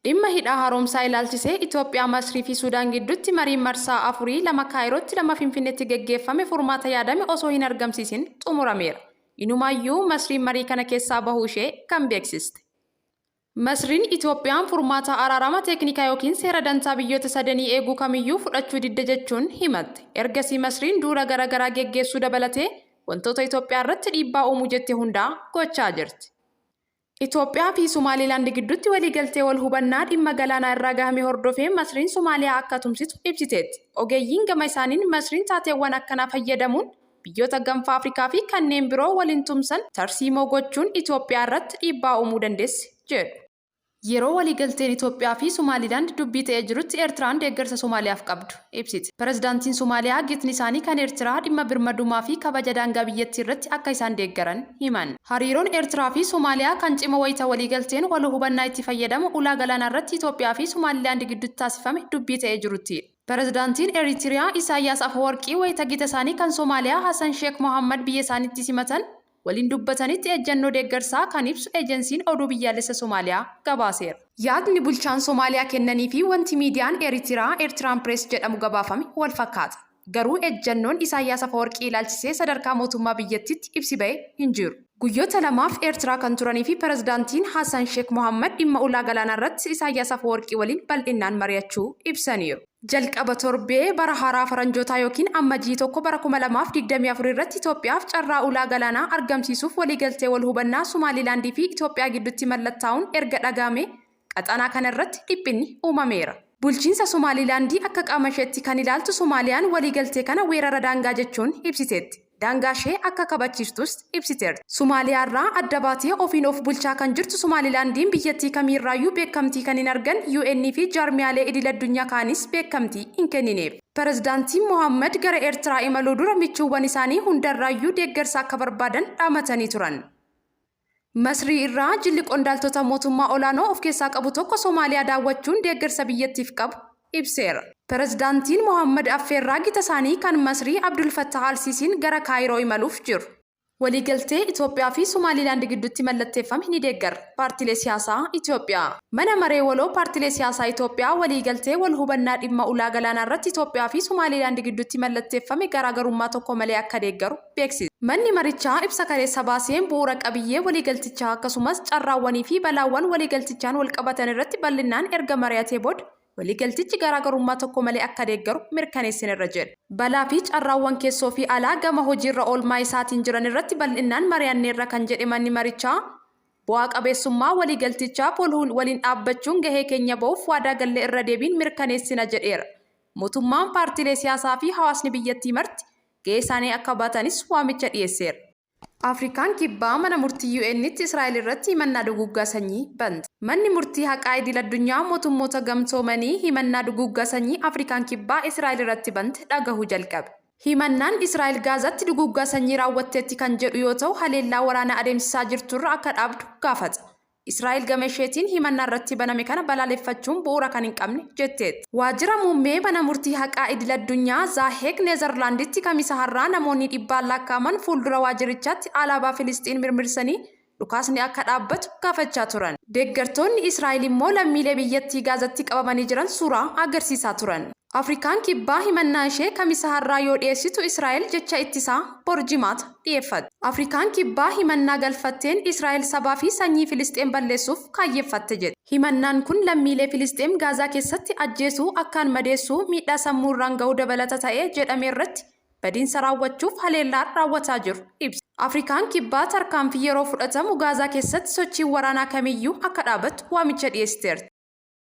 Dhimma hidha haaromsaa ilaalchisee Itoophiyaa, Masrii fi Suudaan gidduutti mariin marsaa afurii lama Kaayirootti lama Finfinneetti geggeeffame furmaata yaadame osoo hin argamsiisin xumurameera. Inumaayyuu Masriin marii kana keessaa bahuu ishee kan beeksiste. Masriin Itoophiyaan furmaata araarama teeknikaa yookiin seera dantaa biyyoota sadanii eeguu kamiyyuu fudhachuu didde jechuun himatte. Ergasii Masriin duula garaagaraa geggeessuu dabalatee wantoota Itoophiyaa irratti dhiibbaa uumuu jette hundaa gochaa jirti. Itoophiyaa fi Somaalilaand gidduutti waliigaltee wal hubannaa dhimma galaanaa irraa gahame hordofee Masriin Somaaliyaa akka tumsitu ibsiteetti. Ogeeyyiin gama isaaniin Masriin taateewwan akkanaa fayyadamuun biyyoota Gaanfa Afrikaa fi kanneen biroo waliin tumsan tarsiimoo gochuun Itoophiyaa irratti dhiibbaa uumuu dandeessi jedhu. Yeroo waliigalteen Itoophiyaa fi Somaalilaand dubbii ta'ee jirutti Eertiraan deeggarsa Somaaliyaaf qabdu ibsite. Pirezidaantiin Somaaliyaa gitni isaanii kan Eertiraa dhimma birmadummaa fi kabaja daangaa biyyattii irratti akka isaan deeggaran himan. Hariiroon Eertiraa fi Somaaliyaa kan cima wayita waliigalteen wal hubannaa itti fayyadama ulaa galaanaa irratti Itoophiyaa fi Somaalilaand gidduutti taasifame dubbii ta'ee jirutti. Pirezidaantiin Eritiriyaa Isaayyaas Afawarqii wayita gita isaanii kan Somaaliyaa Hasan Sheek Mohammad biyya isaaniitti simatan waliin dubbatanitti ejjennoo deeggarsaa kan ibsu ejensiin oduu biyyaalessa Somaaliyaa gabaaseera. Yaadni bulchaan Somaaliyaa kennanii fi wanti miidiyaan Eritiraa Eertiraan Pirees jedhamu gabaafame wal fakkaata. Garuu ejjennoon Isaayyaas Afawarqii ilaalchisee sadarkaa mootummaa biyyattiitti ibsi ba'e hin jiru. Guyyoota lamaaf Eertiraa kan turanii fi pirezidaantiin Hasan Sheek Mohammad dhimma ulaa galaanaa irratti Isaayyaas Afawarqii waliin bal'innaan mari'achuu ibsaniiru. Jalqaba torbee bara haaraa faranjootaa yookiin Ammajii 1 bara 2024 irratti Itoophiyaaf carraa ulaa galaanaa argamsiisuuf waliigaltee wal hubannaa Somaalilaandii fi Itoophiyaa gidduutti mallattaa'uun erga dhaga'amee qaxanaa kana irratti dhiphinni uumameera. Bulchiinsa Somaalilaandii akka qaama isheetti kan ilaaltu Somaaliyaan waliigaltee kana weerara daangaa jechuun ibsiteetti. Daangaa ishee akka kabachiistus ibsiteerti. Somaaliyaa irraa adda baatee ofiin of bulchaa kan jirtu Somaalilaandiin biyyattii kamiirraayyuu beekamtii kan hin argan UN fi jaarmiyaalee idil-addunyaa kaanis beekamtii hin kennineef. Pirezidaantiin Mohammad gara Eertiraa imaluu dura michuuwwan isaanii hundarraayyuu deeggarsa akka barbaadan dhaamatanii turan. Masrii irraa jilli qondaaltota mootummaa olaanoo of keessaa qabu tokko Somaaliyaa daawwachuun deeggarsa biyyattiif qabu ibseera. Pirezidaantiin Mohammad affeerraa gita isaanii kan Masrii Abdul Fattah al-Siisiin gara Kaayiroo imaluuf jiru. Waliigaltee Itoophiyaa fi Somaalilaand gidduutti mallatteeffame ni deeggarra, Paartilee Siyaasaa Itoophiyaa. Mana Maree Waloo Paartilee Siyaasaa Itoophiyaa waliigaltee wal hubannaa dhimma ulaa galaanaa irratti Itoophiyaa fi Somaalilaand gidduutti mallatteeffame garaagarummaa tokko malee akka deeggaru beeksise. Manni marichaa ibsa kaleessa baaseen bu'uura qabiyyee waliigaltichaa akkasumas carraawwanii fi balaawwan waliigaltichaan walqabatan irratti bal'innaan erga mari'atee booda waliigaltichi garaagarummaa tokko malee akka deeggaru mirkaneessinerra jedhe. Balaa fi carraawwan keessoo fi alaa gama hojiirra oolmaa isaatiin jiran irratti bal'innaan mari'anneerra kan jedhe manni marichaa, bu'aa qabeessummaa waliigaltichaaf waliin dhaabbachuun gahee keenya ba'uuf waadaa galle irra deebiin mirkaneessina jedheera. Mootummaan, paartiilee siyaasaa fi hawaasni biyyattii marti gahee isaanii akka ba'atanis waamicha dhiyeesseera. Afrikaan Kibbaa mana murtii UN'tti Israa'el irratti himannaa duguuggaa sanyii bante. Manni Murtii Haqaa Idil-addunyaa Mootummoota Gamtoomanii himannaa duguuggaa sanyii Afrikaan Kibbaa Israa'el irratti bante dhagahuu jalqabe. Himannaan Israa'el Gaazaatti duguuggaa sanyii raawwatteetti kan jedhu yoo ta'u, haleellaa waraanaa adeemsisaa jirturra akka dhaabdu gaafata. Israa'el gama isheetiin himannaa irratti baname kana balaaleffachuun bu'uura kan hin qabne jetteetti. Waajjira muummee Mana Murtii Haqaa Idil-addunyaa Zaaheeg Neezarlaanditti Kamisa har'aa namoonni dhibbaan lakkaa'aman fuuldura waajjirichaatti alaabaa Filisxiin mirmirsanii dhukaasni akka dhaabbatu gaafachaa turan. Deeggartoonni Israa'el immoo lammiilee biyyattii Gaazatti qabamanii jiran suuraa agarsiisaa turan. Afrikaan Kibbaa himannaa ishee Kamisa har'aa yoo dhiyeessitu Israa'el jecha ittisaa bor Jimaata dhiyeeffatti. Afrikaan Kibbaa himannaa galfatteen Israa'el sabaa fi sanyii Filisxeem balleessuuf kaayyeffatte jette. Himannaan kun lammiilee Filisxeem Gaazaa keessatti ajjeesuu, akkaan madeessuu, miidhaa sammuu irraan ga'uu dabalata ta'e jedhame irratti badiinsa raawwachuuf haleellaa raawwataa jiru ibsa. Afrikaan Kibbaa tarkaanfii yeroo fudhatamu Gaazaa keessatti sochiin waraanaa kamiyyuu akka dhaabattu waamicha dhiyeessiteerti.